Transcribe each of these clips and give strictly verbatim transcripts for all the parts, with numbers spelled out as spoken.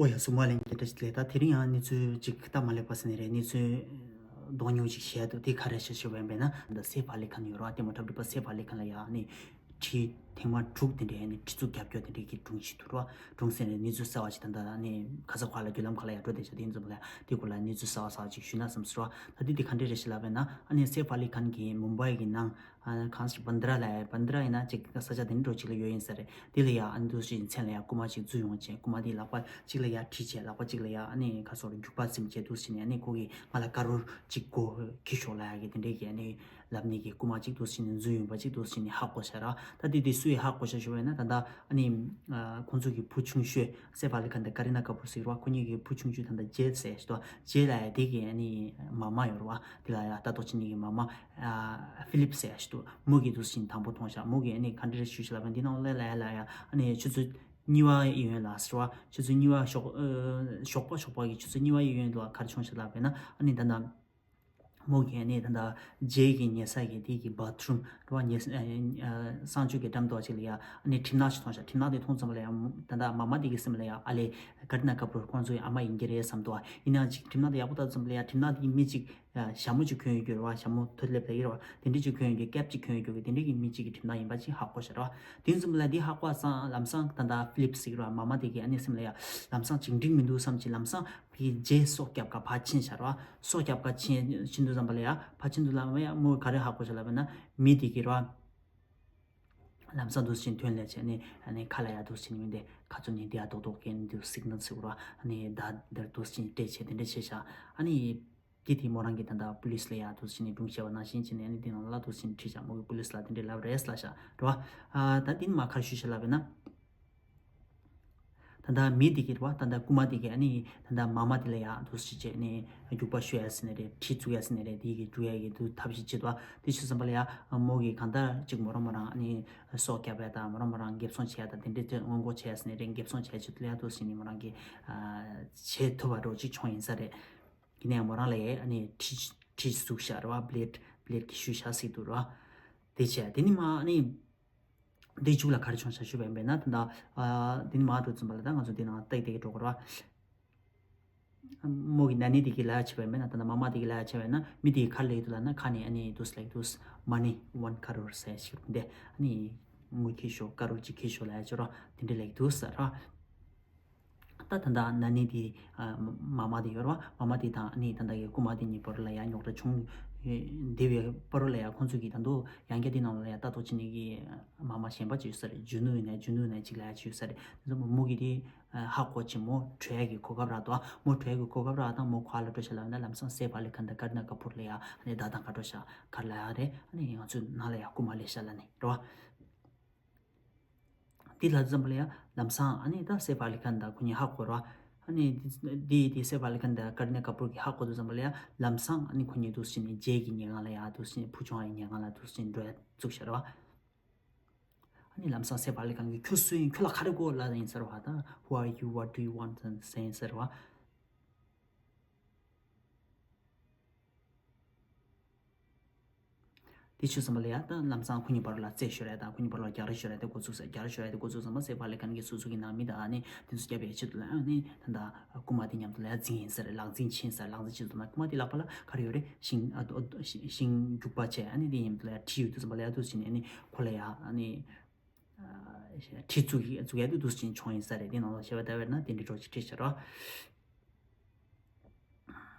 ཨོ་ཡ་སུ་མ་ལེན་གྱི་འདྲ་ཞིག་ལས། ད་དེ་རིང་ཡང་གནས་ཚུལ་ཅིག་སྟབས་མ་ལེགས་པ་ཟེར་ནི་རེད། གནས་ཚུལ་མདོག་ཉུང་ཅིག་བཤད་འདུག་དེ་ག་རེ་བཤད་ཞུས་པ་ཡིན་པས་ན། ད་སེ་ཕ་ལི་ཁན་ཡོད་ར། ལྟད་མོ་འཁྲབ་སྟེ་པ་སེ་ཕ་ལི་ཁན་ལ་ཡ་ནི་ཁྲི་ཐེངས་མ་དྲུག་དེ་འདྲའི་ནི་ཁྲི་ཚུགས་རྒྱབ་སྐྱོར་དེ་འདྲའི་གི་སྒྲུང་ཞིག་འདུག་ར། སྒྲུང་ཟེར་ནས་གནས་ཚུལ་གསར་བ་ཞིག་ད་ལྟ་ནི་ཁ་ས་ཁ་ལ་བརྒྱུད་ལམ་ཁ་ལ་ཡ་འགྲོ་བསྡད་ཤག་དེ་ཡིན་ཙམ་ལ་ཡ་དེ་སྐོར་ལ་གནས་ཚུལ་གསར་བ་གསར་བ་ཅིག་ཞུས་ན་བསམ་སོང་ར། ད་དེ་དེ་ག་འདྲ་རེད་ཞེས་ལབ་པས་ན། ཨ་ནི་སེ་ཕ་ལི་ཁན་གྱིས་མུམ་བྷའི་གི་ནང་ཨ་གང་ཞིག་བན་དྲ་ལ་ཡ། བན་དྲ་ཡིན་ན་ཅིག་ས་ཆ་དེ་འདྲ་ཅིག་ལ་ཡོད་ཡིན་ས་རེད། དེ་ལ་ཡ་ཨ་འདུག་ཞིག་མཚན་ལ་ཡ་རྐུ་མ་ཅིག་འཛུལ་ཡོང་བྱས། རྐུ་མ་དེའི་ལག་པ་གཅིག་ལ་ཡ་གྲི་བྱས། ལག་པ་གཅིག་ལ་ཡ་ཨ་ནི་ཁ་སོར་རྒྱུག་པ་ཟིན་བྱས་འདུག་ཞིག་ནས་ཨ་ནི་ཁོ་གིས་ང་ལ་ཀ་རོར་གཅིག་དགོས་ཁྱེར་ཤོག་ལབ་ཡ་གི་དེ་འདྲའི་གི་ཨ་ནི་ལབ་ནི་གི་རྐུ་མ་གཅིག་འདུག་ཞིག་ནས་འཛུལ་ཡོང་པ་གཅིག་འདུག་ཞིག་ནས་ཧ་གོ་ཤག་ར། ད་དེ་དེ་སུ་ཡིས་ཧ་གོ་ཤག་ཞུ་བས་ན། ད་ལྟ་ཨ་ནི་ཨ་ཁོང་ཚོ་གི་བུ་ཆུང་ཤོས་སེ་ཕ་ལི་ཁན་དང་ཀ་རི་ན་ཀ་པུར་ཟེར་བ། ཁོ་གཉིས་ཀྱི་བུ་ཆུང་ཆུང་ད་ལྟ་ཇེ་ཟེར་ཞིག་འདུག་ཇེ་ལབ་ཡ་དེ་གི་ཨ་ནི་མ་མ་ཡོད་ར་བ། དེ་ལ་ཡ་ལྟ་རྟོག་བྱེད་ནི་གི་མ་མ་ཨ་ཧྥི་ལིབ་ཟེར་ཞིག་འདུག་མོ་གིས་འདུག་ཞིག་དང་པོ་མཐོང་ཤག་མོ་གིས་ཨ་ནི་ག་འདྲ་ཞུས་ཤག་ལབ་པ་ན། འདི་ནང་ལ་ལ་ཡ་ལ་ཡ་ཨ་ནི་ཆུ་ཚོད་གཉིས་པ་ཡིན་ཡོད་ལ་ཟེར་བ། ཆུ་ཚོད་གཉིས་པ་ཞོགས་ཨ་ཞོགས་པ་ཞོགས་པ་གི་ཆུ་ཚོད་གཉིས་པ་ཡིན་ཡོད་ལ་ག་རེ་བྱུང་ཤག་ལབ་པས་ན། ཨ་ནི་ད་ལྟ་མོ་གིས་ཨ་ནི་ད་ལྟ་ཇེ་གི་ཉལ་ས་གི་དེ་གི་བ་ཐི་རུམ་ར་བ། ཉལ་ས་ཨ་ཨ་གསང་སྤྱོད་ཀྱི་འགྲམ་དུ་ཅིག་ལ་ཡ་ཨ་ནི་གྲིབ་ནག་ཞིག་མཐོང་ཤག་གྲིབ་ནག་དེ་མཐོང་ཙམ་ལ་ཡ་ད་ལྟ་མ་མ་དེ་གི་སེམས་ལ་ཡ་ཨ་ལས་ཀ་རི་ན་ཀ་པུར་ཁོང་ཚོའི་ཨ་མ་ཡིན་གྱི་རེད་བསམ་འདུག་ཨ་ཡིན་ནའང་ཅིག་གྲིབ་ནག་དེ་ཡག་པོ་ལྟ་ཙམ་ལ་ཡ་གྲིབ་ནག་དེ་མི་ཅིག་ཨ་ཞྭ་མོ་ཅིག་གྱོན་ཡོད་རྒྱུ་ར་བ། ཞྭ་མོ་ཐོད་ལེབ་ལ་ཡོད་ར་བ། དེ་འདྲ་ཅིག་གྱོན་ཡོད་རྒྱུ། ཀེབ་ཅིག་གྱོན་ཡོད་རྒྱུ་གི་དེ་འདྲ་གི་མི་ཅིག་གི་གྲིབ་ནག་ཡིན་པ་ཅིག་ཧ་གོ་ཤག་ར་བ། དེ་ཙམ་ལ་དེ་ཧ་གོ་སང་ལམ་སང་ད་ལྟ་ཧྥི་ལིབ་ཟེར་གི་ར་བ། མ་མ་དེ་གི་ཨ་ནི་སེམས་ལ་ཡ་ལམ་སང་ཅིག་འགྲིག་མི་འདུག་བསམ་གྱི་ལམ་སང་གི་ཇེ་སྲོག་སྐྱབས་ག་ཕར་ཕྱིན་ཤག་ར་བ། སྲོག་སྐྱབས་ག་ཕྱིན་ཕྱིན་དུས་ཙམ་པ་ལ་ཡ་ཕར་ཕྱིན་དུས་ཙམ་པ་ལ་ཡ་མོ་ག་རེ་ཧ་གོ་ཤག་ལབ་པ་ན། མི་དེ་གི་ར་བ་ལམ་སང་འདུག་སེ་ཐོན་ལས་བྱས་ནས་ཨ་ནི་ཁ་ལ་ཡ་འདུག་སེ་མི་འདི་ཁ་ཚུར་ནས་འདི་ཡ་རྡོག་རྡོག་གན་འདུག་སིག་ནལ་ཟེར་བ་ར། ཨ་ནི་ད་འདིར་འདུག་སེ་སྤྲད་བྱས་དེ་འདྲ་བྱས་ཤག་ཨ་ནི་དེ་དེ་མོ་རང་གིས་ད་ལྟ་པུ་ལིས་ལ་ཡ་འདུག་སེ་ནས་སྒྲུང་བཤད་པ་ནང་བཞིན་བྱས་ནས། ཨ་ནི་དེ་ནང་ལ་འདུག་སེ་ཁྲིད་ཤག་མོ་གིས་པུ་ལིས་ལ་དེ་འདྲ་ལབ་རེད་ལབ་ཤག་རེད་བ། ཨ་ད་དེ་ནི་མ་ཁར་ཞུས་ཤག་ལབ་པས་ན། ད་ལྟ་མི་དེ་གི་རེད་བ། ད་ལྟ་རྐུ་མ་དེ་གི་ཨ་ནི་ད་ལྟ་མ་མ་དེ་ལ་ཡ་འདུག་སེ་བྱས་ནས་རྒྱུག་པ་གཞུ་ཡ་ཟེར་ནི་རེད། གྲི་བཙུགས་ཡ་ཟེར་ནི་རེད། དེ་གི་འགྲོ་ཡ་གི་འདུག་ཐབས་ཤེས་བྱེད་དོ། དེ་བྱས་ཙམ་པ་ལ་ཡ་མོ་གིས་གང་ལྟར་ཅིག་མོ་རང་མོ་རང་ཨ་ནི་སྲོག་སྐྱབས་ཡ་དང་། མོ་རང་མོ་རང་འགེབས་སྲུང་བྱེད་ཡ་དང་། དེ་འདྲའི་ཐད་སྔོན་འགོག་བྱེད་ཡ་ཟེར་ནི་རེད། འགེབས་སྲུང་བྱེད་ཡ་ཆེད་དུ་ལ་ཡ་འདུག་སེ་ནི་མོ་རང་གིས་ཨ་བྱེད་ཐུབ་པ་འདྲ་ཅིག་བྱུང་ཡིན་ས་རེད། ཡིན་ནའང་མོ་རང་ལ་ཡ་ཨ་ནི་གྲི་གྲི་བཙུགས་ཤག་རེད་བ། བྷི་ལེ་ཌི་བྷི་ལེ་ཌི་གི་གཞུས་ཤག་ཟེར་འདུག་རེད་བ། དེ་བྱས་དེ་ནི་མ་ཨ་ནི། འདི་མཇུག་ལ་ག་རེ་བྱུང་ཤག་ཞུས་པ་ཡིན་པས་ན། ད་ལྟ་ཨ་འདི་ནི་མ་འགྲོ་ཙམ་པ་ལ་ད་ང་ཚོ་འདི་ནང་ཏག་ཏག་འགྲོ་དགོས་རེད་བ། མོ་གི་ན་ནི་འདི་གི་ལ་ཡ་བྱས་པ་ཡིན་པས་ན། ད་ལྟ་མ་མ་འདི་གི་ལ་ཡ་བྱས་པ་ཡིན་ན། མི་འདི་གི་ག་རེ་ལབ་ཀྱི་འདུག་ལབ་ན། ཁ་ནས་ཨ་ནི་འདུག་སེ་ལབ་ཀྱི་འདུག་མ་ནི་ཝན་ཀ་རོར་ཟེར་ཞིག་འདི་ཨ་ནི་དངུལ་ཁྱེར་ཤོག་ཀ་རོར་གཅིག་ཁྱེར་ཤོག་ལབ་ཡ་ཅིག་རེད་བ། དེ་འདྲ་ལབ་ཀྱི་འདུག་ཟེར་ར། ད་ད་ལྟ་ན་ནི་དེ་ཨ་མ་མ་དེ་ཡོད་རེད་བ། མ་མ་དེ་དང་ཨ་ནི་ད་ལྟ་གི་རྐུ་མ་དེ་གཉིས་བར་ལ་ཡ་རྙོག་དྲ་བྱུང་། དེ་བའི་བར་ལ་ཡ་ཁོང་ཚོ་གིས་ད་དུང་ཡང་བསྐྱར་དེ་ནང་ལ་ཡ་ལྟ་རྟོག་བྱེད་ནི་གི་མ་མ་གཞན་པ་ཅིག་ཡོད་ས་རེད། ཇུ་ནུ་ཡིན་ནའི་ཇུ་ནུ་ཡིན་ནའི་ཅིག་ལ་ཡ་ཅིག་ཡོད་ས་རེད། དེ་ཚོ་མོ་གིས་དེ་ཧ་གོ་བྱས་མོ་བྲོས་ཡ་གི་གོ་སྐབས་རག་འདུག་མོ་བྲོས་ཡ་གི་གོ་སྐབས་རག་དང་མོ་ག་ལ་འགྲོ་ཤག་ལབ་ན། ལམ་སང་སེ་ཕ་ལི་ཁན་དང་ཀ་རི་ན་ཀ་པུར་ལ་ཡ་ཨ་ནི་བདའ་དང་ག་འགྲོ་ཤག་ག་ལ་ཡ་རེད། ཨ་ནི་ང་ཚོ་ནང་ལ་ཡ་རྐུ་མ་ལས་ཤག་ལབ་ནི་རེད་བ། དེ་ལ་ཙམ་པ་ལ་ཡ་ལམ་སང་ཨ་ནི་ད་སེ་ཕ་ལི་ཁན་དང་ཁོ་གཉིས་ཧ་གོ་ར། ཨ་ནི་དེ་དེ་སེ་ཕ་ལི་ཁན་དང་ཀ་རི་ན་ཀ་པུར་གྱིས་ཧ་གོ་དུས་ཙམ་པ་ལ་ཡ་ལམ་སང་ཨ་ནི་ཁོ་གཉིས་འདུག་སེ་ནི་ཇེ་གི་ཉལ་ཁང་ལ་ཡ་འདུག་སེ་ནི་བུ་ཆུང་བ་ཡི་ཉལ་ཁང་ལ་འདུག་སེ་ནི་འགྲོ་ཡ་བཙུགས་ཤག་ར་བ། ཨ་ནི་ལམ་སང་སེ་ཕ་ལི་ཁན་གྱིས་ཁྱོད་སུ་ཡིན། ཁྱོད་ལ་ག་རེ་དགོས་ལབ་ཡིན་ཟེར་བ་དང་། Who are you? What do you want? ཟེར་ཡིན་ཟེར་བ། དེ་ཆུ་ཙམ་པ་ལ་ཡ་ད་ལམ་སང་ཁོ་གཉིས་བར་ལ་རྩོད་ཤོར་ཡ་དང་། ཁོ་གཉིས་བར་ལ་རྒྱག་རེས་ཤོར་ཡ་དེ་འགོ་བཙུགས་ས། རྒྱག་རེས་ཤོར་ཡ་དེ་འགོ་བཙུགས་ཙམ་པ་སེ་ཕ་ལི་ཁན་གྱིས་སོ་སོ་གི་ནང་མི་དང་ཨ་ནི་དེ་ཚོ་རྒྱབ་པའི་ཆེད་དུ་ལ་ཨ་ནི་ད་ལྟ་རྐུ་མ་དེ་མཉམ་དུ་ལ་ཡ་འཛིང་ཡིན་ཟེར། ལག་འཛིང་ཕྱིན་ཟེར། ལག་འཛིང་ཕྱིན་ཟེར། རྐུ་མ་དེ་ལག་པ་ལ་ག་རེ་ཡོད་རེད། ཤིང་ཨ་ཤིང་རྒྱུག་པ་བྱས། ཨ་ནི་དེ་མཉམ་དུ་ལ་ཡ་གྲི་ཡོད་དུས་ཙམ་པ་ལ་ཡ་འདུག་སེ་ནི་ཨ་ནི་ཁོ་ལ་ཡ་ཨ་ནི་གྲི་བཙུགས་བཙུགས་ཡ་དེ་འདུག་སེ་བྱུང་ཡིན་ས་རེད། དེ་ནང་ལ་བཤད་པ་ལྟ་བས་ན་དེ་འདྲའི་འགྲོ་ཅིག་ཁྲིད་ཤག་ར།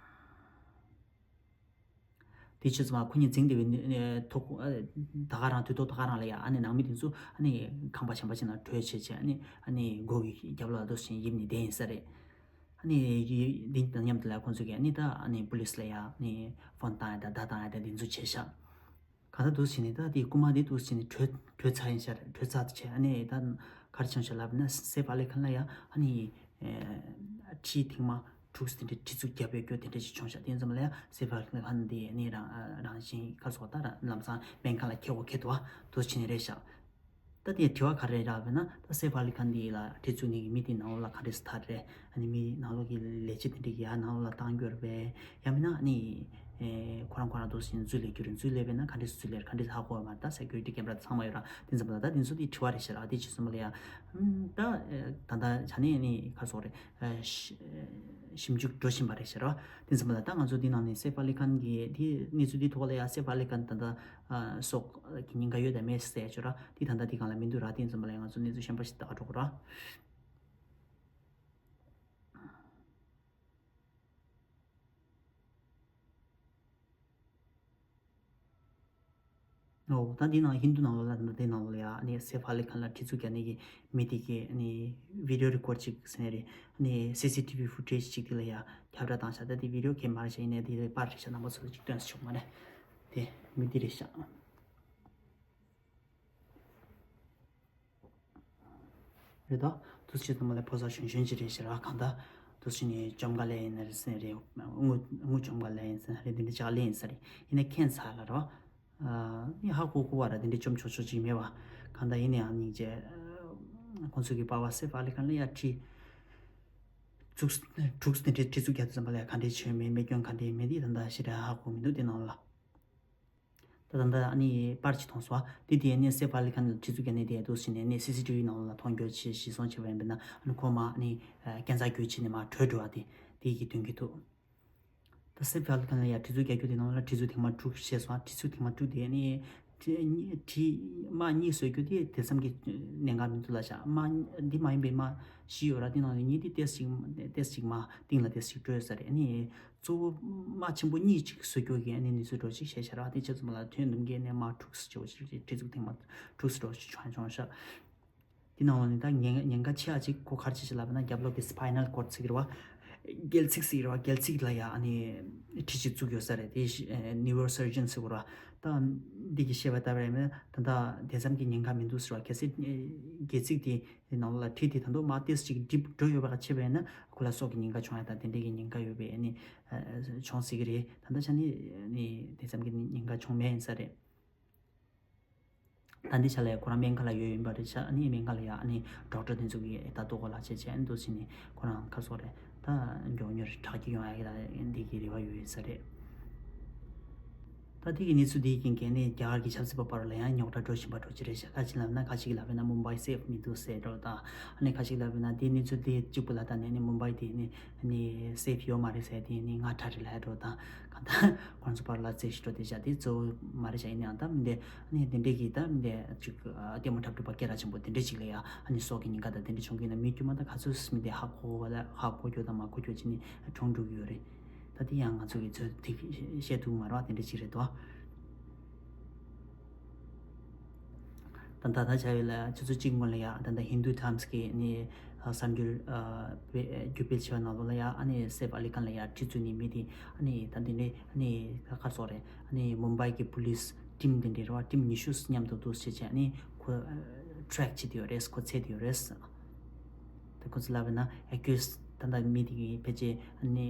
དེ་ཆུ་ཙམ་པ་ཁོ་གཉིས་འཛིང་བསྡད་པའི་ཐོག་ད་ག་རང་དུས་ཐོག་ད་ག་རང་ལ་ཡ་ཨ་ནི་ནང་མི་དེ་ཚོ་ཨ་ནི་ཁང་པ་གཞན་པ་ཞིག་ནང་བྲོས་བྱས་བྱས། ཨ་ནི་ཨ་ནི་སྒོ་གི་རྒྱབ་ལ་འདུག་སེ་ཡིབ་ནས་བསྡད་ཡིན་ས་རེད། ཨ་ནི་དེ་དང་མཉམ་དུ་ལ་ཁོང་ཚོ་གིས་ཨ་ནི་ད་ཨ་ནི་པུ་ལིས་ལ་ཡ་ཨ་ནི་ཕོན་བཏང་ཡ་དང་བརྡ་བཏང་ཡ་དང་དེ་ཚོ་བྱས་ཤག་གང་ལྟར་འདུག་སེ་ནི་ད་དེ་རྐུ་མ་དེ་འདུག་སེ་ནི་བྲོས་བྲོས་ཚར་ཡིན་ཤག་ར། བྲོས་ཚར་བྱས་ཨ་ནི་ད་ག་རེ་བྱུང་ཤག་ལབ་ན། སེ་ཕ་ལི་ཁན་ལ་ཡ་ཨ་ནི་ཁྲི་ཐེངས་མ་དྲུག་དེ་འདྲའི་གྲི་བཙུགས་རྒྱབ་པའི་སྐྱོ་དེ་འདྲ་ཞིག་བྱུང་ཤག་དེ་ཙམ་ལ་ཡ་སེ་ཕ་ལི་ཁན་དེ་ནི་རང་རང་བཞིན་ག་རེ་ཟེར་དགོས། ད་རང་ལམ་སང་སྨན་ཁང་ལ་ཁྱེར་དགོས་ཁེལ་འདུག་བ། འདུག་སེ་ནི་རེད་ཤག་ད་དེ་དྲི་བ་ག་རེ་རག་པས་ན། ད་སེ་ཕ་ལི་ཁན་དེ་ལ་གྲི་བཙུགས་ནི་གི་མི་དེ་ནང་ལོགས་ལ་ག་འདྲས་སེ་ཐར་རེད། ཨ་ནི་མི་ནང་ལོགས་ཀྱི་ལས་བྱེད་དེ་འདྲས་ཀྱིས་ཡར་ནང་ལོགས་ལ་བཏང་རྒྱུ་རེད་པས། ཡང་མིན་ན་ཨ་ནི་ ཨེ་ཁོ་རང་ཁོ་རང་འདུག་སེ་འཛུལ་ལས་རྒྱུ་རེད། འཛུལ་ལས་པས་ན་ག་འདྲས་འཛུལ་ལས་རེད། ག་འདྲས་ཧ་གོ་བ་མ་རེད། ད་སེ་ཀུ་རི་ཊི་ཀེམ་ར་ཚང་མ་ཡོད་ར། དེ་ཚོ་ལ་ད་དེ་ཚོ་དེ་དྲི་བ་རེད་ཤག་ར། དེ་བྱས་སོང་བ་ལ་ཡ། ཨམ། ད་ཨེ་ད་ལྟ་ཆ་ནས་ནི་ག་སོགས་རེད། ཨེ་ཞི་ཞིབ་འཇུག་འགྲོ་བཞིན་པ་རེད་ཤག་ར། དེ་ཚོ་ལ་ད་ང་ཚོ་འདི་ནང་ནས་སེབ་ཨ་ལི་ཁན་གྱི་དེ་གནས་ཚུལ་དེ་ཐོག་ལ་ཡ་སེབ་ཨ་ལི་ཁན་ད་ལྟ་ཨ་སྲོག་གི་ཉེན་ཁ་ཡོད་དམ་མེད་ཟེར་ཡ་ཅིག་ར། དེ་ད་ལྟ་དེ་སྒང་ལ་མི་འདུག་ར། དེ་ཚོ་ལ་ཡ་ང་ཚོ་གནས་ཚུལ་གཞན་པ་ཞིག་ལྟ་ག་འགྲོ་དགོས་ར། ཨོ། ད་འདི་ནང་ཧིན་དུ་ནང་ལོགས་ལ་ད་འདི་ནང་ལོགས་ལ་ཡ་ཨ་ནི་སེབ་ཨ་ལི་ཁན་ལ་ཁྲི་ཚུགས་རྒྱག་ནི་གི་མི་དེ་གི་ཨ་ནི་བི་ཌི་ཡོ་རི་ཀོར་ཌི་ཅིག་ཟེར་ནི་རེད། ཨ་ནི་སི་སི་ཊི་བི་ཕུ་ཊེ་ཇི་ཅིག་དེ་ལ་ཡ་ཁྱབ་བསྒྲགས་བཏང་ཤག་ད་དེ་བི་ཌི་ཡོ་གས་མ་རེད་ཤག་ཡིན་ནའི་དེ་པར་རེད་ཤག་རྣམ་པ་ཚོ་ལ་ཅིག་སྟོན་ཆོག་མ་རེད། དེ་མི་དེ་རེད་ཤག་རེད་དོ། དུས་ཚོད་དུ་མ་ལ་ཕོ་གསར་གཞོན་གཞོན་ཅིག་རེད་ཤག་ར། གང་ལྟར་དུས་ཚོད་ནས་བཅོམ་ག་ལས་ཡིན་ན་རེད་ཟེར་རེད། དངུལ་དངུལ་བཅོམ་ག་ལས་ཡིན་ཟེར་རེད། འདི་འདྲ་ཅག་ལས་ཡིན་ས་རེད། ཡིན་ན་ཁྱད་མཚར་ལ་རོ། ནི་ཧ་གོ་གོ་བ་ར་དེ་འདྲ་བཅོམ་ཆོག་ཆོག་ཅིག་མེད་བ། གང་ལྟར་ཡིན་ནའང་སྙིང་རྗེ། ཁོང་ཚོ་གི་པ་བ་སེབ་ཨ་ལི་ཁན་ལ་ཡ་ཁྲི་ཚུགས་དྲུག་དེ་འདྲའི་ཁྲི་ཚུགས་རྒྱག་དུས་ཙམ་པ་ལ་ཡ་ག་འདྲས་བྱོས་མེད། རྨས་སྐྱོན་ག་འདྲས་མེད་དེ་ད་ལྟ་ཞེ་དྲག་ཧ་གོ་མི་འདུག་དེ་ནང་ལ། ད་ད་ལྟ་ཨ་ནི་པར་ཅིག་མཐོང་སོང་། དེ་དེ་ཨ་ནི་སེབ་ཨ་ལི་ཁན་ལ་ཁྲི་ཚུགས་རྒྱག་ནས་དེ་འདུག་སེ་བྱས་ནས་ཨ་ནི་སི་སི་ཊི་བི་ནང་ལ་མཐོང་རྒྱུ་བྱས་ཤི་སོང་བྱས་པ་ཡིན་པས་ན། ཨ་ནི་ཁོ་མ་ཨ་ནི་ཨ་རྐྱེན་རྩ་རྒྱུ་བྱས་ནས་མ་བྲོས་འགྲོ་བ་དེ་དེ་གི་དོན་གྱི་འདུག་ད་སེབ་ཨ་ལི་ཁན་ལ་ཡ་ཁྲི་ཚུགས་རྒྱག་རྒྱུ་དེ་ནང་ལ་ཁྲི་ཚུགས་ཐེངས་མ་དྲུག་བྱས་སོང་། ཁྲི་ཚུགས་ཐེངས་མ་དྲུག་དེ་ཨ་ནི་ཁྲི་ཁྲི་དམག་གཉིས་བཟོ་རྒྱུ་དེ་དེ་ཙམ་གྱི་གནད་འགག་མི་འདུག་ལབ་ཤག་དམག་འདི་མ་ཡིན་པའི་དམག་བཞི་ཡོད་ར། དེ་ནང་ནས་གཉིས་དེ་ཏོག་ཙམ་ཏོག་ཙམ་མར་སྟེང་ལ་ཏོག་ཙམ་བྲོས་ས་རེད། ཨ་ནི། གཙོ་བོ་དམག་ཆེན་པོ་གཉིས་ཅིག་བཟོ་རྒྱུ་གི་ཨ་ནི་གནས་ཚུལ་འདྲ་ཅིག་བཤད་ཤག་ར། དེ་ཆ་ཚང་མ་ལ་ཐོན་འདུག་གི་ཨ་ནི་དམག་དྲུག་ཙམ་ཅིག་ཁྲི་ཚུགས་ཐེངས་མ་དྲུག་ཙམ་འདྲ་ཅིག་བྱུང་བྱུང་ཤག་དེ་ནང་ལ་ནི་ད་ཉེན་ཉེན་ཁ་ཆེ་བ་ཅིག་ཁོ་ག་རེ་བྱས་ཤག་ལབ་ན། རྒྱབ་ལོགས་ཀྱི་སི་པའི་ནལ་ཀོར་ཌི་ཟེར་གི་རེད་བ། སྒལ་ཚིགས་ཟེར་གི་རེད་བ། སྒལ་ཚིགས་ལ་ཡ་ཨ་ནི་ཁྲི་ཅིག་བཙུགས་ཡོད་ས་རེད། དེ་ནིའུ་རོ་སར་ཇན་ཟེར་གི་རེད་བ། ད་འདི་གི་བཤད་པ་ལྟར་ཡིན་ན་ད་ད་དེ་ཙམ་གྱི་ཉེན་ཁ་མི་འདུག་ཟེར་བ། གལ་སྲིད་སྒལ་ཚིགས་དེ། དེ་ནང་ལ་ཁྲི་དེ་ད་དུང་མར་ཏོག་ཙམ་ཅིག་འགྲིབ་འགྲོ་ཡོད་པ་ཆགས་པ་ཡིན་ན་ཁོ་ལ་སྲོག་གི་ཉེན་ཁ་བྱུང་ཡ་དང་དེ་འདྲའི་གི་ཉེན་ཁ་ཡོད་པའི་ཨ་ནི་བྱུང་སྲིད་ཀྱི་རེད། ད་ལྟ་ཆ་ནས་ཨ་ནི་དེ་ཙམ་གྱི་ཉེན་ཁ་བྱུང་མེད་ཡིན་ས་རེད། ད་འདི་ཆ་ལ་ཡ་ཁོ་རང་སྨན་ཁང་ལ་ཡོད་ཡིན་པ་རེད་ཤག་ཨ་ནི་སྨན་ཁང་ལ་ཡ་ཨ་ནི་ཌོག་ཊར་དེ་ཚོ་གིས་ལྟ་རྟོག་གོ་ལ་བྱས་བྱས་ཨ་ནི་འདུག་སེ་ནས་ཁོ་རང་ཁ་སོགས་རེད། ད་མགྱོགས་མྱུར་དྲག་སྐྱེད་ཡོང་ཡ་གི་ད་འདི་གི་རེ་བ་ཡོད་ཡིན་ས་རེད། ད་ཐིག་གི་གནས་ཚུལ་འདིའི་རྐྱེན་གྱིས་ནི་རྒྱ་གར་གྱི་ཆབ་སྲིད་པ་བར་ལ་ཡང་རྙོག་དྲ་འགྲོ་བཞིན་པ་འགྲོ་གི་རེད་ཤག་ཁ་ཅིག་ལབ་ན་ཁ་ཅིག་ལབ་ན་མུམ་བྷའི་སེབ་མི་འདུག་ཟེར་འགྲོ་དང་། ཨ་ནི་ཁ་ཅིག་ལབ་ན་དེའི་གནས་ཚུལ་དེ་གཅིག་པུ་ལ་ད་ནི་ནི་མུམ་བྷའི་དེ་ནི་ནི་སེབ་ཡོད་མ་རེད་ཟེར། དེ་ནི་ང་ཁྲ་རེད་ལབ་འགྲོ་དང་། གང་ལྟར་ཁོང་ཚོ་བར་ལ་རྩོད་གཞི་འགྲོ་དེ་བཞག་དེ་གཙོ་བོ་མ་རེད་ཤག་ཡིན་ནའང་ད་མི་འདི་ནི་དེ་འདྲས་ཀྱི་ད་མི་འདི་ཅིག་ལྟད་མོ་འཁྲབ་སྟོན་པ་སྐད་གྲགས་ཆེན་པོ་དེ་འདྲས་ཅིག་ལ་ཡ་ཨ་ནི་སྲོག་གི་ཉེན་ཁ་དང་དེ་འདྲས་བྱུང་གི་ཡིན་ན་མི་དཀྱུས་མ་ད་ག་ཚོད་མི་འདི་ཧ་གོ་བ་ལ་ཧ་གོ་རྒྱུ་དང་མ་གོ་རྒྱུ་བྱས་ནས་གྲོངས་འགྲོ་གི་ཡོད་རེད། ད་དེ་ཡང་ང་ཚོ་གི་ཚོད་ཐིག་བཤད་ཐུབ་མ་རེད་བ། དེ་འདྲ་ཅིག་རེད་དོ། ད་ད་ལྟ་བྱ་བའི་ལ་ཆུ་ཚོད་གཅིག་སྔོན་ལ་ཡ་ད་ལྟ་ཧིན་དུ་ཊའིམ་སི་གི་ནི་གསར་འགྱུར་བརྒྱུད་སྤེལ་བྱས་པ་ནང་ལོགས་ལ་ཡ་ཨ་ནི་སེབ་ཨ་ལི་ཁན་ལ་ཡ་ཁྲི་བཙུགས་ནི་མི་དེ་ཨ་ནི་ད་འདི་འདྲའི་ཨ་ནི་ད་ག་རེ་ཟེར་དགོས་རེད། ཨ་ནི་མུམ་བྷའི་གི་པུ་ལིས་ཊིམ་དེ་འདྲའི་རེད་བ། ཊིམ་ཉི་ཤུ་མཉམ་དུ་འདུག་སེ་བྱས་བྱས་ཨ་ནི་ཁོ་ཊེག་བྱེད་དེ་ཡོད་རེད། ཁོ་འཚོལ་དེ་ཡོད་རེད། ད་ཁོ་ཚོ་ལབ་ན་ཨེ་ཀིའུ་སི་ད་ལྟ་མི་དེ་གི་ཕལ་ཆེར་ཨ་ནི་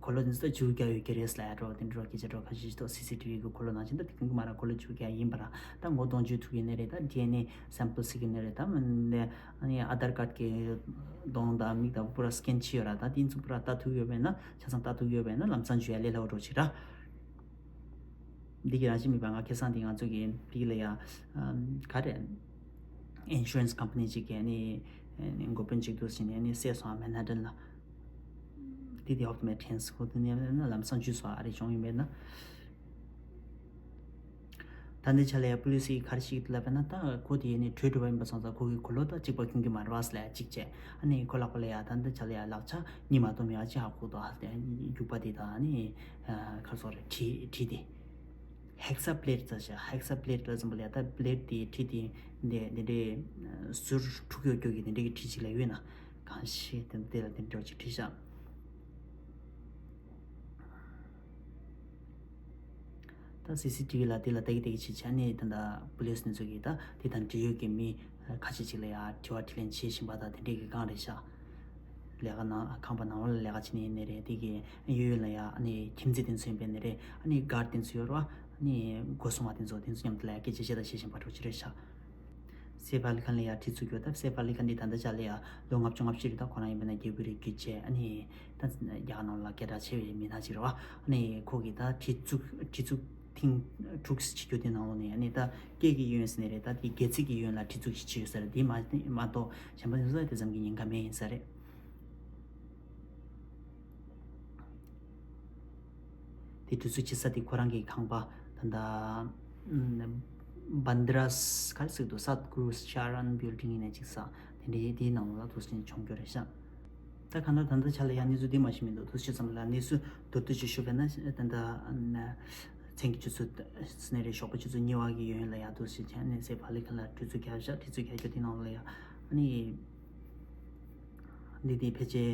གོ་ལོ་འདི་ཚོ་བཅུ་བརྒྱ་ཡོད་ཀྱི་རེད་ལབ་འགྲོ། དེ་འདྲ་སྐད་ཆ་འགྲོ་ཁ་ཤས་ཤིག་འདུག་སི་སི་ཊི་བི་གི་གོ་ལོ་ནང་བཞིན་ད་དེ་གོན་གི་མ་རེད། གོ་ལོ་བཅུ་བརྒྱ་ཡིན་པ་ར། ད་ངོ་གདོང་བརྗེ་ཐུབ་ཀྱི་ནི་རེད། ད་ཌི་ཨེན་ཨེ་སེམ་པལ་སི་གི་ནི་རེད། ད་མི་འདི་ཨ་ནི་ཨ་དྷར་ཀར་གི་གདོང་དང་མིག་དང་པུ་ར་སི་ཀེན་བྱས་ཡོད་ར། ད་དེ་ཚོ་པུ་ར་ལྟ་ཐུབ་ཡོད་པས་ན་ཆ་ཚང་ལྟ་ཐུབ་ཡོད་པས་ན་ལམ་སང་འཇུ་ཡ་ལས་སླ་བོ་འགྲོ་ཅིག་ར། འདི་གི་རང་བཞིན་མེད་པ་ང་ཁ་སང་དེ་ང་ཚོ་གི་འདི་ལ་ཡ་ག་རེ་ཨིན་ཤུ་རན་སི་ཀམ་པ་ནི་ཅིག་གི་ནི་འགོ་དཔོན་ཅིག་འདུག་སེ་ནས་ནི་བསད་སོང་། མན་ཧ་ཊན་ལ་འདི་དེ་ཧོབ་ཏེ་མེད་ཊན་སི་ཁོ་དེ་ནས་ལམ་སང་འཇུས་སོང་། ཨ་རེ་བྱུང་ཡིན་པས་ན། ད་འདི་ཆ་ལ་ཡ་པུ་ལི་སི་ག་རེ་ཞིག་ལབ་པས་ན་ད་ཁོ་དེ་ནི་བྲོས་འགྲོ་བ་ཡིན་པ་སོང་ཙང་ཁོ་གི་གོ་ལོ་ད་གཅིག་པ་གྱོན་གྱི་མ་རེད་བ་ལ་གཅིག་བྱས། ཨ་ནི་ཁོ་ལག་པ་ལ་ཡ་ད་འདི་ཆ་ལ་ཡ་ལག་ཆ་གཉིས་མ་གཏོགས་མེད་པ་ཅིག་ཧ་གོ་འདུག་ཨ་རྒྱུག་པ་དེ་དང་ཨ་ནི་ག་རེ་ཟེར་དགོས་རེད། གྲི་གྲི་དེ་ཧེག་ས་བྷི་ལེ་ཌི་ཟེར་ཤག་ཧེག་ས་བྷི་ལེ་ཌི་ལ་ཙམ་པ་ལ་ཡ་ད་བྷི་ལེ་ཌི་དེ་གྲི་དེ་འདི་འདི་འདྲའི་ཟུར་དྲུག་ཡོད་རྒྱུ་གི་དེ་འདྲའི་གི་གྲི་ཅིག་ལ་ཡོད་ན་གང་ཤེས། དེ་འདི་ལ་དེ་འདྲ་ཅིག་བྲིས་ཤག་ད་སི་སི་ཊི་བི་ལ་དེ་ལ་ལྟ་གི་ལྟ་གི་བྱེད་བྱས་ནས་ད་ལྟ་པུ་ལི་སི་ནི་ཚོ་གིས་ད་དེ་དང་འབྲེལ་ཡོད་ཀྱི་མི་ཁ་ཤས་ཅིག་ལ་ཡ་དྲི་བ་དྲིས་ལན་བྱེད་བཞིན་པ་དང་དེ་འདྲས་ཀྱི་སྒང་རེད་ཤག་ལས་ཀ་ནང་ཁང་པ་ནང་ལོགས་ལ་ལས་ཀ་བྱེད་ནི་ཡིན་ནི་རེད། དེ་གི་གཡས་གཡོན་ལ་ཡ་ཨ་ནི་ཁྱིམ་མཚེས་དེ་ཚོ་ཡིན་པས་ནི་རེད། ཨ་ནི་གྷར་ཌི་དེ་ཚོ་ཡོད་རེད་བ། ཨ་ནི་སྒོ་སྲུང་བ་དེ་ཚོ་དེ་ཚོ་མཉམ་དུ་ལ་ཡ་སྐད་ཆ་བཤད་དང་བཤད་བཞིན་པ་འདྲ་ཅིག་རེད་ཤག་སེ་ཕ་ལི་ཁན་ལ་ཡ་ཁྲི་ཚུགས་ཡོད་སྟབས། སེ་ཕ་ལི་ཁན་འདི་ད་ལྟ་ཆ་ལ་ཡ་ལོ་ལྔ་བཅུ་ང་བཞི་རེད། ད་ཁོ་རང་ཡིན་པ་ན་རྒྱལ་པོའི་རིགས་ཀྱི་བྱས། ཨ་ནི་ད་རྒྱ་གར་ནང་ལ་སྐད་གྲགས་ཆེ་བའི་མི་སྣ་ཅིག་རེད་བ། ཨ་ནི་ཁོ་གིས་ད་ཁྲི་ཚུགས་ཁྲི་ཚུགས་ཐེངས་དྲུག་བྱེད་རྒྱུ་དེ་ནང་ལོགས་ནས། ཨ་ནི་ད་སྐད་ཀྱི་ཡོན་ཟེར་ནས་རེད། ད་དེ་སྒལ་ཚིགས་ཀྱི་ཡོན་ལ་ཁྲི་ཚུགས་ཤིག་བྱེད་ཡོད་ས་རེད། དེ་མ་མ་གཏོགས་གཞན་པ་ཡོད་ས་དེ་ཙམ་གྱི་ཉེན་ཁ་མེད་ཡིན་ས་རེད། དེ་དུས་ཚོད་ཕྱི་ས་དེ་ཁོ་རང་གི་ཁང་པ་ད་ལྟ་Bandras ག་རེ་ཟེར་འདུག Sadhguru Charan Building ཡིན་ནས་ཅིག་ས་དེ་འདྲའི་དེའི་ནང་ལ་དུ་ཕྱིན་མཆོང་རྒྱུ་རེད་ཤག་ད་གང་ལྟར་ད་ལྟ་ཆ་ལ་ཡང་གནས་ཚུལ་འདི་མ་ཤེས་མི་འདུག་དུ་ཕྱི་ཙམ་ལ་གནས་ཚུལ་མདོར་བསྡུས་ཅིག་ཞུ་བས་ན། ད་ལྟ་མཚན་གྱི་ཆུ་ཚོད་ནས་རེད། ཞོགས་པ་ཆུ་ཚོད་གཉིས་པ་གི་ཡོན་ལ་ཡང་དུ་ཕྱིན་བྱས་ནས་སེ་ཕ་ལི་ཁན་ལ་ཁྲི་ཚུགས་རྒྱག་ཤག་ཁྲི་ཚུགས་རྒྱག་རྒྱུ་དེ་ནང་ལ་ཡང་ཨ་ནི། འདི་དེ་ཕལ་ཆེར་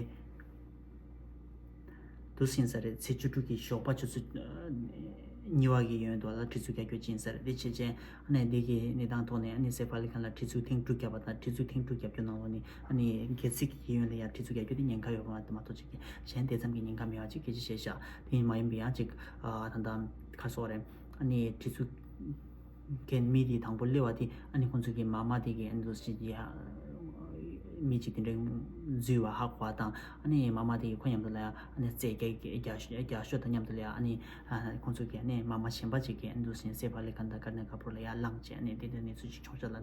དུ་ཕྱིན་ས་རེད། ཚེས་བཅུ་དྲུག་གི་ཞོགས་པ་ཆུ་ཚོད་གཉིས་པ་གི་ཡོན་དུ་ལ་ཁྲི་ཚུགས་རྒྱག་རྒྱུ་ཕྱིན་ས་རེད། དེ་བྱས་རྗེས་ཨ་ནི་འདི་གི་གནས་སྟངས་ཐོག་ནས་ཨ་ནི་སེ་ཕ་ལི་ཁན་ལ་ཁྲི་ཚུགས་ཐེངས་དྲུག་བརྒྱབ་པ་དང་། ཁྲི་ཚུགས་ཐེངས་དྲུག་བརྒྱབ་རྒྱུ་ནང་ལོགས་ནས་ཨ་ནི་སྒལ་ཚིགས་ཀྱི་ཡོན་ལ་ཡང་ཁྲི་ཚུགས་རྒྱག་རྒྱུ་དེ་ཉེན་ཁ་ཡོད་པ་མ་གཏོགས་ཅིག་གཞན་དེ་ཙམ་གྱི་ཉེན་ཁ་མེད་པ་ཅིག་སྐད་ཆ་བཤད་ཤག་དེ་མ་ཡིན་པའི་ཡང་ཅིག་ད་ལྟ་ག་སོགས་རེད། ཨ་ནི་ཁྲི་ཚུགས་མཁན་མི་དེ་དང་པོ་སླེབས་པ་དེ་ཨ་ནི་ཁོང་ཚོ་གི་མ་མ་དེ་གི་ཨ་ནི་དུ་ཕྱིན་ཡ་མི་གཅིག་དེ་འདྲའི་འཛུལ་བ་ཧ་གོ་བ་དང་། ཨ་ནི་མ་མ་དེ་གི་ཁོ་མཉམ་དུ་ལ་ཡ་ཨ་ནི་རྩེད་རྒྱ་རྒྱ་ཤོ་དང་མཉམ་དུ་ལ་ཡ་ཨ་ནི་ཁོང་ཚོ་གི་ཨ་ནི་མ་མ་གཞན་པ་ཅིག་གི་ཨ་ནི་དུ་ཕྱིན་སེ་ཕ་ལི་ཁན་དང་ཀར་ནེ་ཀ་པུར་ལ་ཡ་ལངས་བྱས། ཨ་ནི་དེ་འདྲའི་གནས་ཚུལ་ཅིག་ཆོག་ཆ་ལ།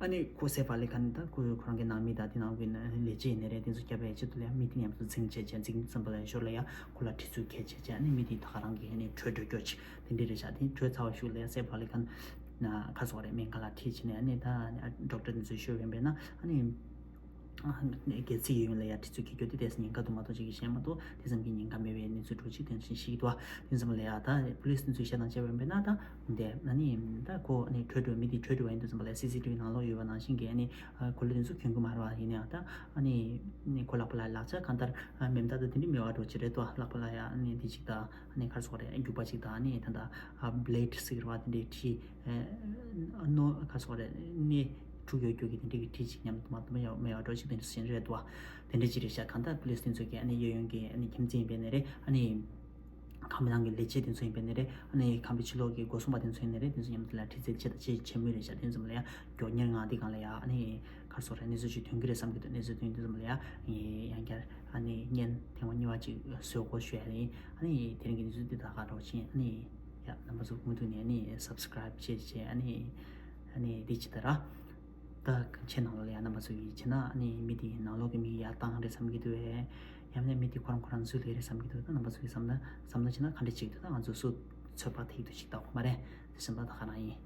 ཨ་ནི་ཁོ་སེ་ཕ་ལི་ཁན་དང་ཁོ་ཁོ་རང་གི་ནང་མི་དང་དེ་ནང་གི་ལས་བྱེད་ཡིན་ནའི་རེད། དེ་ཚོ་སྐྱབས་པའི་ཆེད་དུ་ལ་ཡ་མི་དེ་མཉམ་དུ་འཛིང་བྱས་བྱས། འཛིང་ཙམ་པ་ལ་ཡ་ཞོར་ལ་ཡ་ཁོ་ལ་ཁྲི་ཚུགས་ཁྱེར་བྱས་བྱས། ཨ་ནི་མི་དེ་ད་ག་རང་གི་ཨ་ནི་བྲོས་འགྲོ་རྒྱུ་ཅིག་དེ་འདྲ་རེད་ཤག་དེ་བྲོས་ཚར་བ་ཤུགས་ལ་ཡ་སེ་ཕ་ལི་ཁན་ན་ཁ་སོགས་རེད། སྨན་ཁང་ལ་ཁྲིད་བྱས་ནས། ཨ་ནི་ད་ཌོག་ཊར་དེ་ཚོས་ཤོད་ཡོང་བས་ན་ཨ་ནི་སྒལ་ཚིགས་ཡོན་ལ་ཡ་ཁྲི་ཚུགས་ཁྱེར་རྒྱུ་དེ་དེ་ཉེན་ཁ་འདུག་མ་གཏོགས་ཅིག་གི་གཞན་མ་གཏོགས་དེ་ཙམ་གྱི་ཉེན་ཁ་མེད་པའི་གནས་ཚུལ་འདྲ་ཅིག་དེ་ཚོ་ཤེས་ཀྱི་འདུག་དེ་ཙམ་ལ་ཡ་ད་པུ་ལིས་དེ་ཚོས་བཤད་སྟངས་བྱས་པ་ཡིན་པས་ན། ད་དེ་ཨ་ནི་ད་ཁོ་ཨ་ནི་བྲོས་འགྲོ་མི་དེ་བྲོས་འགྲོ་བ་ཡིན་དུས་ཙམ་པ་ལ་སི་སི་ཊི་བི་ནང་ལོགས་ཡོད་པ་ནང་བཞིན་གྱི་ཨ་ནི་གོ་ལ་དེ་ཚོ་གྱོན་གྱི་མ་རེད་བ། ཡིན་ནའང་ད་ཨ་ནི་ཁོ་ལག་པ་ལ་ལག་ཆ་གང་ལྟར་མེ་མདའ་དང་དེ་འདྲ་མེད་པ་འདྲ་ཅིག་རེད་དོ། ལག་པ་ལ་ཡ་ཨ་ནི་དེ་ཅིག་དང་། ཨ་ནི་ག་རེ་ཟེར་དགོས་རེད། རྒྱུག་པ་ཅིག་དང་། ཨ་ནི་ད་ལྟ་བྷི་ལེ་ཌི་ཟེར་བ་དེ་འདྲའི་གྲི། ཨ་ནོ་ག་རེ་ཟེར་དགོས་རེད། སྣེ་དྲུག་ཡོད་རྒྱུ་གི་དེ་འདྲའི་གི་གྲི་ཅིག་མཉམ་དུ་མ་གཏོགས་མེད་པ་འདྲ་ཅིག་དེ་འདྲ་ཞིག་རེད་དོ། དེ་འདྲ་ཅིག་རེད་ཤག་གང་ལྟར་པུ་ལིས་དེ་ཚོ་གི་ཨ་ནི་གཡས་གཡོན་གྱི་ཨ་ནི་ཁྱིམ་མཚེས་ཡིན་པ་ཡིན་ནའི་རེད། ཨ་ནི་ཁང་པའི་ནང་གི་ལས་བྱེད་དེ་ཚོ་ཡིན་པ་ཡིན་ནའི་རེད། ཨ་ནི་ཁང་པའི་ཕྱི་ལོགས་ཀྱི་སྒོ་སྲུང་པ་དེ་ཚོ་ཡིན་ནའི་རེད། དེ་ཚོ་མཉམ་དུ་ལ་ཁྲི་ཚེ་ཆེ་དང་ཆེ་ཆེ་མོ་རེད་ཤག་དེ་ཚོ་ལ་ཡ་མགྱོགས་ཉེར་ལྔ་དེ་སྒང་ལ་ཡ་ཨ་ནི་ག་རེ་ཟེར་དགོས་རེད། གནས་ཚུལ་ཅིག་ཐོན་གྱི་རེད་བསམ་གྱི་འདུག་གནས་ཚུལ་ཐོན་དུས་ཙམ་ལ་ཡ་ཡང་བསྐྱར་ཨ་ནི་བརྙན་ཐེངས་མ་གཉིས་པ་ཅིག་བཟོ་དགོས་ཞུ་ཡ་ཡིན། ཨ་ནི་དེ་རིང་གི་གནས་ཚུལ་འདི་ད་ག་འདྲ་བོ་ཕྱིན། ཨ་ནི་ཡ་རྣམ་པ་ཚོ་མུ་མཐུད་ནས་ཨ་ནི་སབ་སི་ཀ་རའིབ་བྱེད་བྱེད། ཨ་ནི་ཨ་ནི་འདི་ཅི་ལྟར་ད་ཁྱེད་ནང་ལོགས་ལ་ཡ་རྣམ་པ་ཚོ་གིས་བྱེད་ན་ཨ་ནི་མི་དེའི་ནང་ལོགས་ཀྱི་མི་ཡར་བཏང་རེད་བསམ་གྱི་འདུག་གས། ཡང་ན་མི་དེ་ཁོ་རང་ཁོ་རང་འཛུལ་ལེ་རེད་བསམ་གྱི་འདུག་ད་རྣམ་པ་ཚོ་གིས་བསམ་ན་བསམ་བློ་བྱེད་ན་ག་འདྲ་ཅིག་འདུག་ད་ང་ཚོ་སུ་ཚོད་དཔག་ཐིག་ཏུ་ཅིག་བཏགས་པ་མ་རེད། དེ་བསམ་པ་ད་ག་རང་ཡིན།